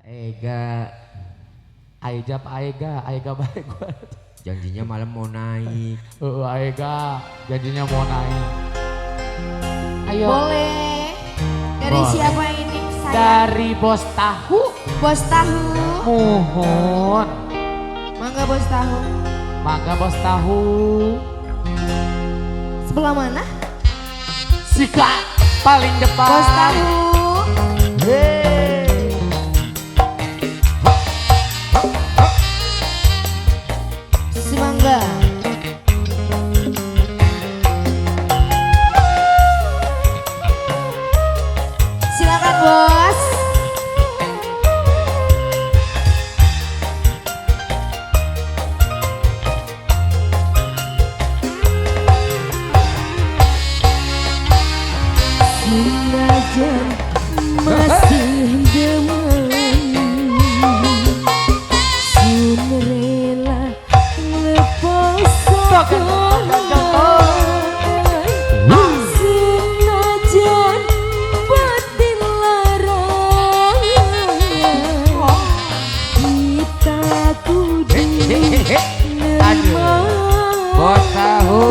Ega. Aijab Aega, Aega baik gua. Janjinya malam mau naik. Aega, janjinya mau naik. Ayo. Boleh. Dari Boleh. Siapa ini sayang? Dari Bos Tahu. Bos Tahu. Muhun. Mangga Bos Tahu. Mangga Bos Tahu. Sebelah mana? Sika paling depan. Bos Tahu. Hey. Semangga. Silakan Bos. Senajan masih demen, sun rela lepas sekolah. Senajan batin larang, kita kudu nerima. Bos Tahu.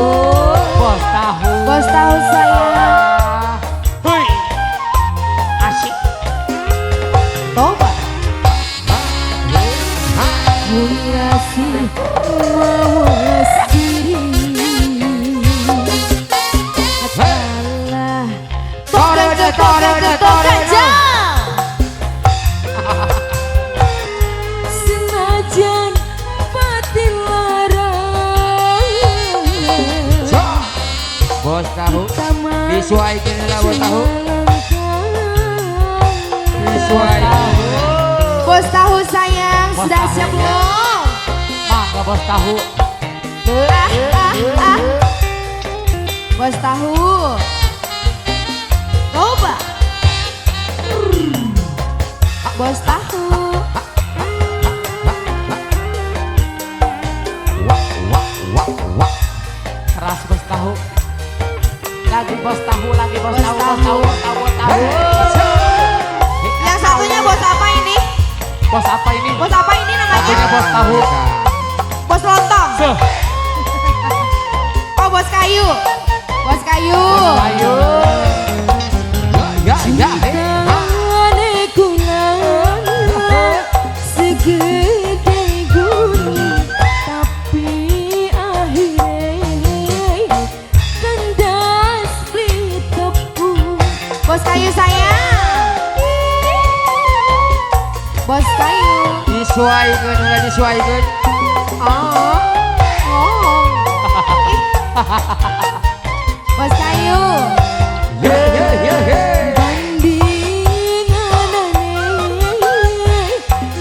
Bos Tahu. Bos Tahu sayang. Hei. Asik. Toba. Kasih mawas diri. Kalah Torone torone torone. Senajan batin larang. Bos Tahu. Disuaikan lah Bos Tahu. Disuaikan. Bos Tahu sayang, Bos sudah Tahu. Siap belum? Mangga Bos Tahu. Ah, ah, ah. Bos Tahu. Coba. Bos Tahu. Keras Bos Tahu. Lagi Bos Tahu, lagi Bos Tahu, Bos Tahu, Bos Tahu, Bos Tahu. Yang satunya bos apa ini? Bos apa ini? Bos apa ini namanya? Satunya Bos Tahu. Bos lontong. Seh. Oh, bos kayu. Bos kayu. Bos kayu. Ya, ya, Cintane kula segede gunung, tapi akhirnya kandas beli tepung. Bos kayu sayang. Bos kayu. Disuaikan lah, disuaikan. Oh. Oh. Ih. Bos kayu. Ye ye ye ye. Bandinganane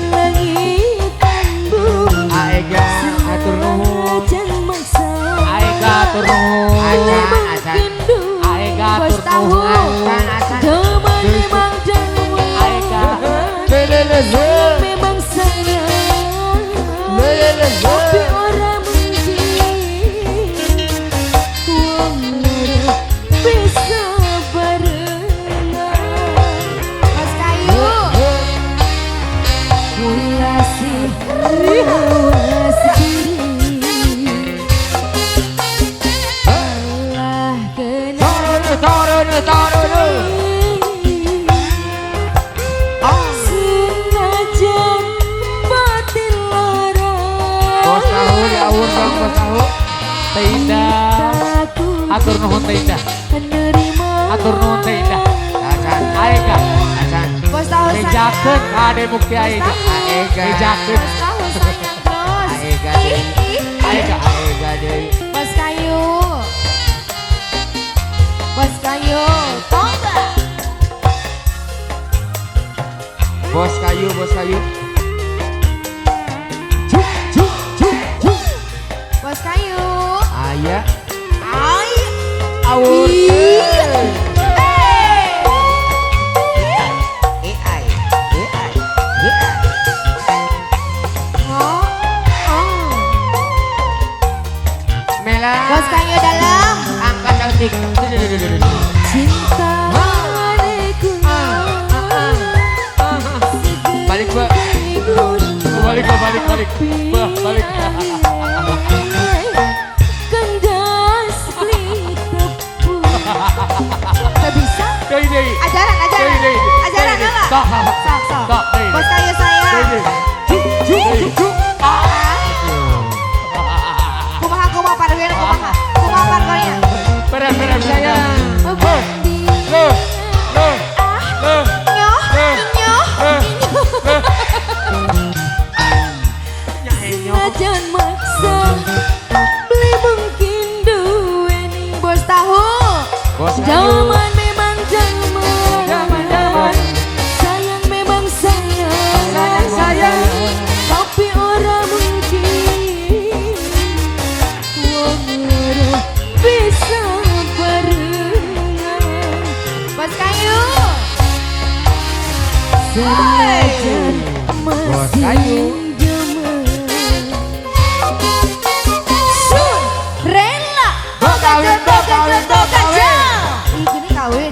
langitan bumi. Aega atur nuhun. Senajan maksa Aega atur nuhun. Acan acan. Aega Bos atur Tahu. nuhun. Acan acan. Teman memang jangan. Aega. Le le le le. Memang sayang, Le le le le. tapi ora mungkin wong loro bisa barengan. Bos kayu. Kula sih mawas diri. Allah kena Torone torone torone. Senajan batin larang. Bos Tahu diawur dong Bos Tahu. Teh Indah. Atur nuhun Teh Indah. Atur nuhun Teh Indah. Acan Aega. acan. Bos Tahu sayang. Bejakeun ka Ade Mukti Aega. Aega. Bejakeun. Bos Tahu sayang bos. Aega Ih, deui. ih. Aega. Aega deui. Bos kayu. Bos kayu. Toba. Bos kayu, bos kayu. Cuk cuk cuk cuk. Bos kayu. Aya Ay. awur. Eh. AI AI AI. Oh. Oh. Mela. Bos kayu dalam. Angkat cantik. Cinta Balik Balik, Mbak. Balik, balik, balik. Mbak, balik. Kandas beli tepung. Gak bisa. Deui, deui. Ajaran, ajaran. Deui, deui. Ajaran apa? Sok, Sok, sok. Sok, deui. Bos kayu sayang. Deui, deui. Cuk, cuk, cuk. Kumaha, kumaha pargonya, kumaha. Kumaha pargonya. Beres, beres, sayang. Loh, loh, loh. Nyoh, nyoh, Senajan maksa beli mungkin duweni. Bos tahu. Bos kayu. Zaman memang zaman. Zaman, zaman. Sayang memang sayang. Sayang, sayang. Tapi ora mungkin wong loro bisa barengan. Bos kayu. Senajan Bos kayu. masih demen. Sun rela. Bok kawin, bok kawin, bok kawin. Ih, gini kawin.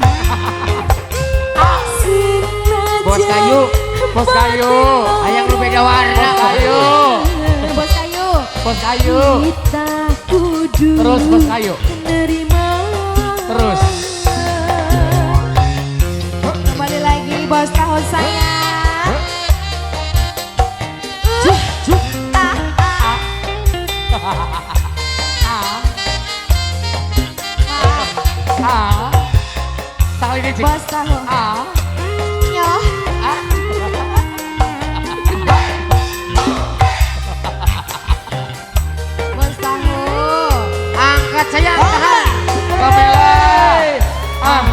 Bos kayu. Bos kayu. Hayang lu beda warna. Bos kayu. Bos kayu. Bos kayu. Kita kudu Terus bos kayu. nerima. Terus. Kembali lagi bos tahu sayang. Ah, ah. Ah. Sekali ini, Cik. Bos tahu. Ah. Nyoh. Ah. Bos tahu. Angkat sayang, tahan. Kamela. Ah.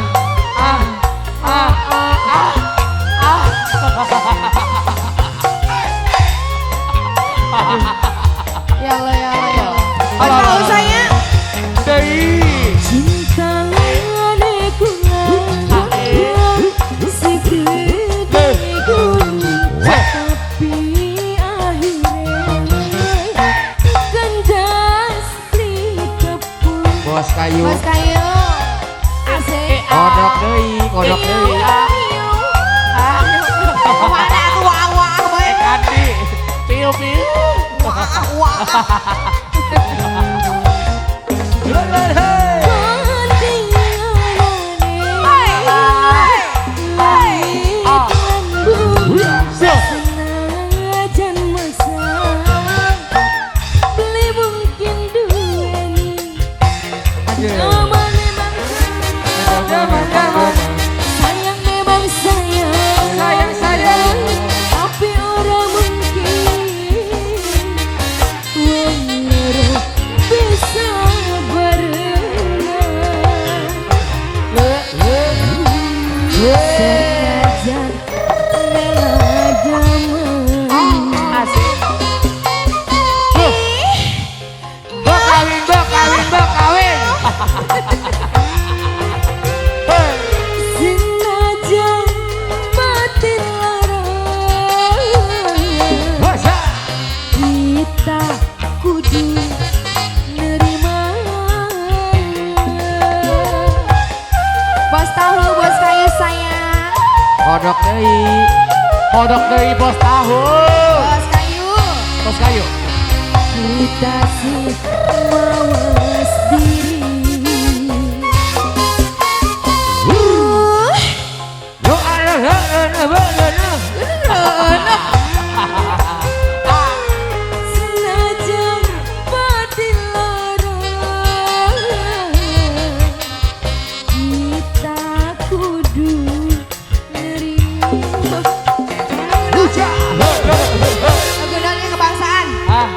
Ah. Ah. Ah. Ah. Ya Allah, ya Allah, ya Allah. Bos tahu sayang. Deui. Cinta lane kula segede gunung, tapi akhirnya kandas beli tepung. Bos kayu. Bos kayu. Asik. Kodok deui, kodok deui. Kemana aku wah wah boy. Eh Kandi. Piu piu. Wah wah. Senajan maksa beli mungkin duweni. Zaman memang Zaman, zaman. sayang memang sayang. Sayang, sayang. Tapi ora mungkin wong loro bisa barengan. Senajan rela demen. Asik. Bok kawin, bok kawin, bok kawin. Senajan batin lara, Bos. kita kudu nerima. Bos tahu, bos kayu sayang. Kodok deui. Kodok deui bos tahu. Bos kayu. Bos kayu. Kita sih mawas diri. Yo ala ala. Senajan batin lara, kita kudu nerima. Lagu naonnya kebangsaan. Ah,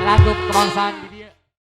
lagu kebangsaan.